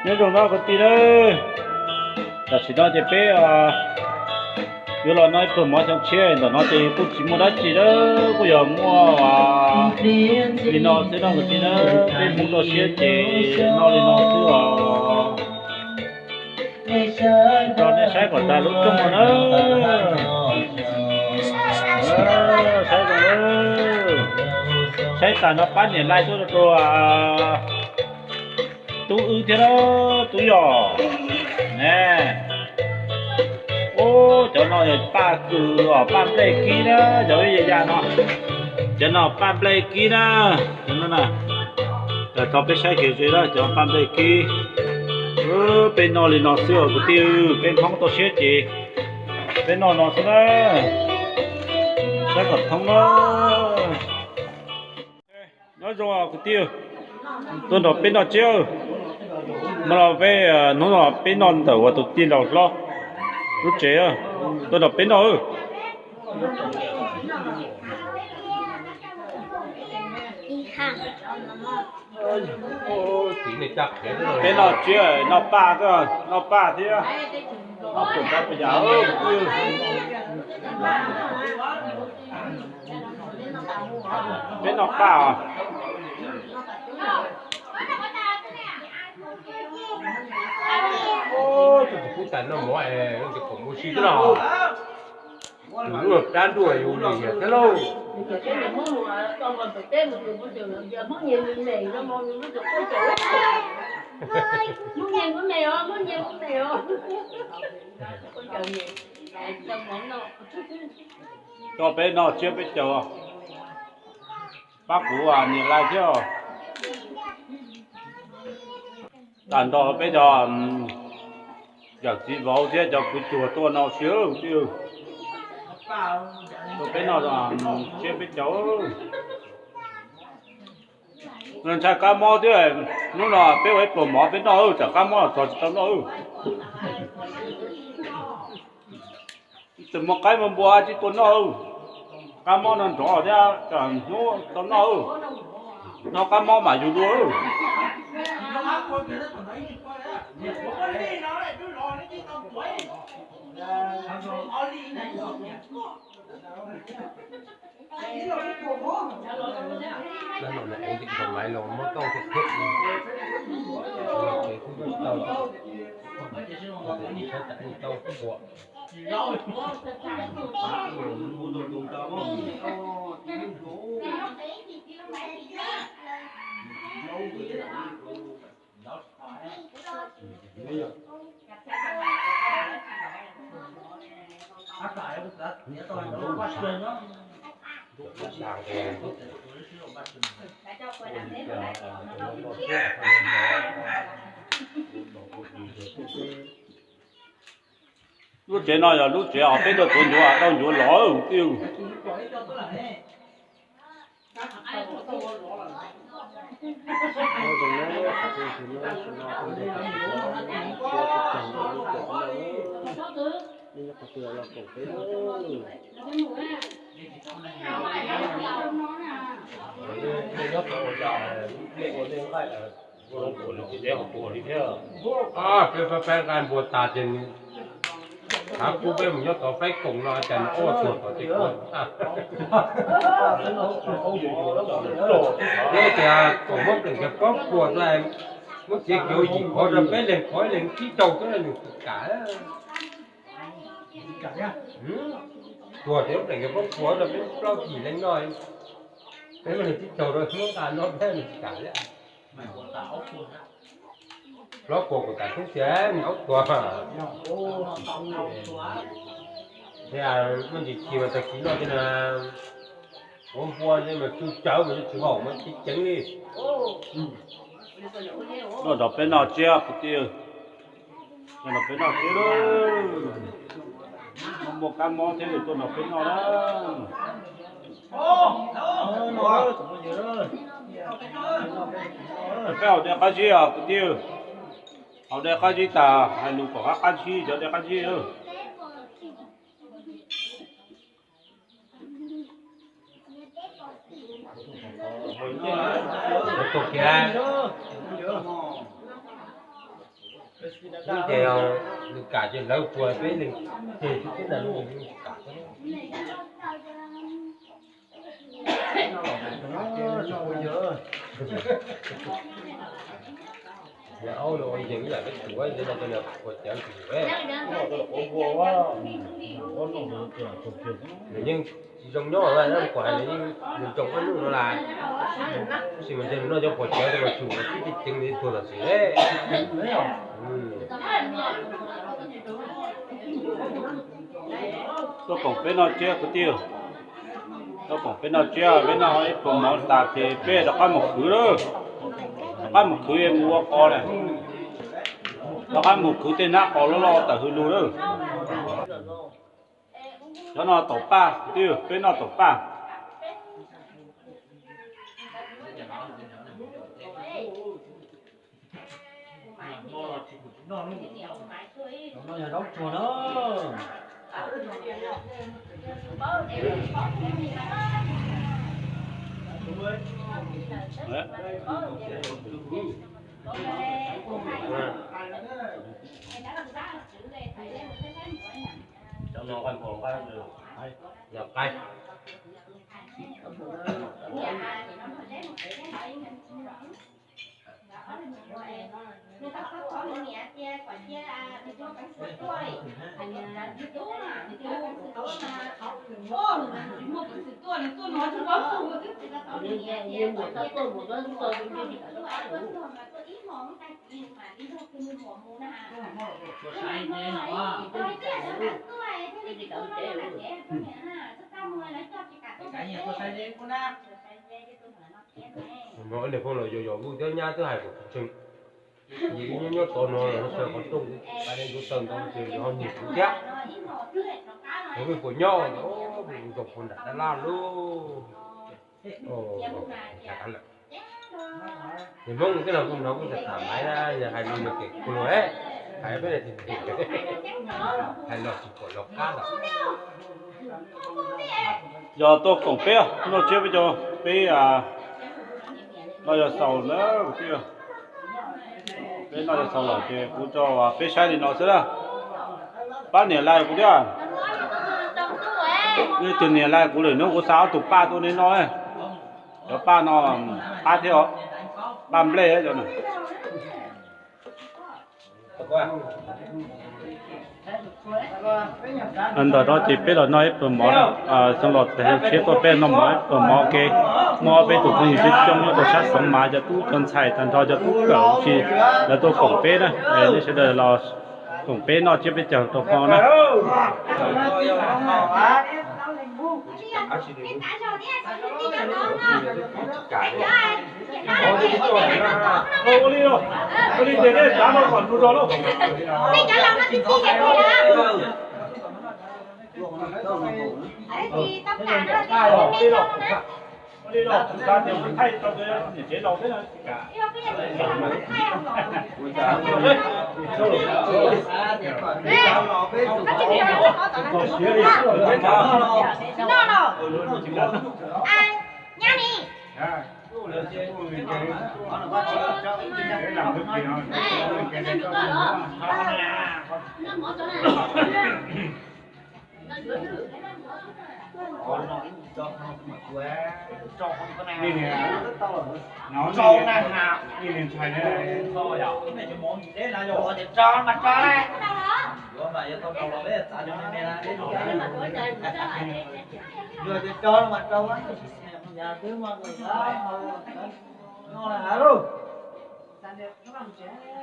Nyob zoo no kwv tij na, tam sim no ces peb yuav los noj ib pluag mov xyoo tshiab, ntawm no ces kuj tsis muaj dab tsi na, kuj yog muaj li no xwb no kwv tij na, peb Hmoob toj siab ces noj li no xwb os. Rau nej saib kom tas lub rooj no na. Saib, saib tas no pab niam lais tuaj rau tub wb thiab na, tub yog. Ub, cov no yog paj kws os, paj nplej kib na, cov ya ya no. Cov no paj nplej kib na, cov no na. Tau peb saib kiag ze na, cov paj nplej kib. Peb noj li no xwb os kwv tij, peb Hmoob toj siab ces peb noj no xwb na. Saib kom thoob na. Nyob zoo kwv tij, tuaj nrog peb noj tsiab. Mas los peb, hnub no peb noj ntawm uas tus tij laug hlob lub tsev, tuaj nrog peb noj. Peb noj tsiab, noj paj, noj paj thiab. Peb noj paj os. Tus kwv tij noj mov es tus khoom mus si twb los. Tus lub plab ntuj yus lim hiam thiab lauj. Coj peb noj tsiab peb caug, pab kuv niam lais thiab. Tag nrho peb cov yawm txiv vauv thiab cov kwv cuag tuaj no xwb. Tuaj peb noj tsiab peb caug. Ntshai kab mob thiab, hnub no peb ua ib pluag mov peb noj, tsam kab mob los txog tsis tau noj. Tsis muaj qaib muaj npua tsis tuaj noj, kab mob no nrov thiab, tsam hnub tau noj, noj kab mob mam yug dua. Lub tsev no yog lub tsev os, peb tuaj tuav ncuav, tau ncuav los. Peb faib nqaij npua tas ces nws thav kuv peb mus nyob tod faib koom no cas nws ua tuag tom tej ko. Peb tias koom muab pleem kiag plaub puas, muab txiav kiag yim qhov rau peb leeg, qhov ib leeg tsib caug xwb nws tsis kam. Tuag ces muab pleem kiag plaub puas rau peb plaub yim leej noj, peb muab leeg tsib caug rau muab nqa noj peb nws tsis kam thiab. Plaub puas kuv kam xub xia nws aub tuag. Thiab muaj ntsis chim mas tag kis noj thiab na. Ua npua ntawd mas tsw tsawv mas tsis haum mas tsis ceev li. Noj nrog peb noj tsiab kwv tij, noj nrog peb noj tsiab. Muaj kab mob thiab tuaj nrog peb noj na. Peb haus dej qab zib os kwv tij, haus dej qab zib tas hais lus kom qab qab zib, cov dej qab zib. Tus kiag, Hnub ces nws kam ces lawv puas peb li, ces tib ntawm nws kam xwb. Yog aub los ua yees ib yam peb tug, yog no cov niag puas cawv tus yus. Nws yeej tsis zoo nyob, kuv hais nws yeej zoo ib hnub no las. Tab sis mas ntshe nws noj cov puas cawv mas tsum tib ceev ceev nws tuag tam sim. Tuaj koom peb noj tsiab kwv tij. Tuaj koom peb noj tsiab, peb noj ib pluag mov tas ces peb rov qab mus khwv lawm. Rov qab mus khwv mus ua qos lawm. Rov qab mus khwv tej nab qos loj loj tawm hws lug lawm. Cov no taum paj kwv tij, peb noj taum paj. Niam phooj los yos yos kuj thiab, nyab twb hais kom tsis ntseeg. Ces wb nyob nyob tod no, no sawv qhov rooj, pab neb ntuj tawg ntau ces ho nyiam kuv thiab. Yog wb puas nyob, zoo puas nram tab laj lauj. Niam Hmoob tej no kuj hnov kuj tham tham maiv na, yog hais lus yog kev kuv lus, hais peb hais los tsis pom los qab lawm. Yog tuaj koom peb noj tsiab peb caug peb noj yog xaus na, peb noj yog xaus lawm ces kuv tso peb saib li no xwb na. Pab niam lais kuv thiab. Tus niam lais kuv lwm hnub kuv xa ob tug paj tuaj nej noj. Cov paj no qab thiab, paj nplej cov no. Ntawm no ces peb los noj ib pluag mov na, xyoo los tshiab tuaj peb noj mov ib pluag mov ua ke. Muaj ob peb tug phooj ywg coob coob nyob rau sab Xoov Mav, cov tub cov ntxhais tag nrho cov tub kawm si lawv tuaj koom peb na, nej sawv daws los koom peb noj tsiab peb caug rau hmo na. Ua li, ua li ces nej tsav no kom nus zog lauj. Ua li lauj, ua li lauj, kuv xav tias kuv thaij tau niam tsev laus thiab no.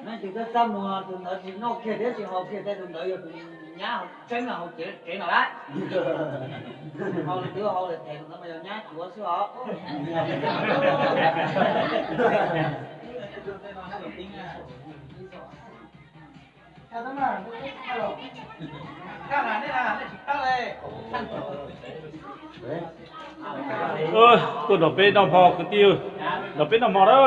Neb tus twb txaj muag, tus ntawd tsis noj kiag thiab tsis haus kiag, tej tus ntawd yog tus nyab tseeb los haus tsev no lawm. Haus li twb haus lawm, tus ntawd mas yog nyab cuav xwb os. Tuaj nrog peb noj hmo kwv tij, nrog peb noj hmo na.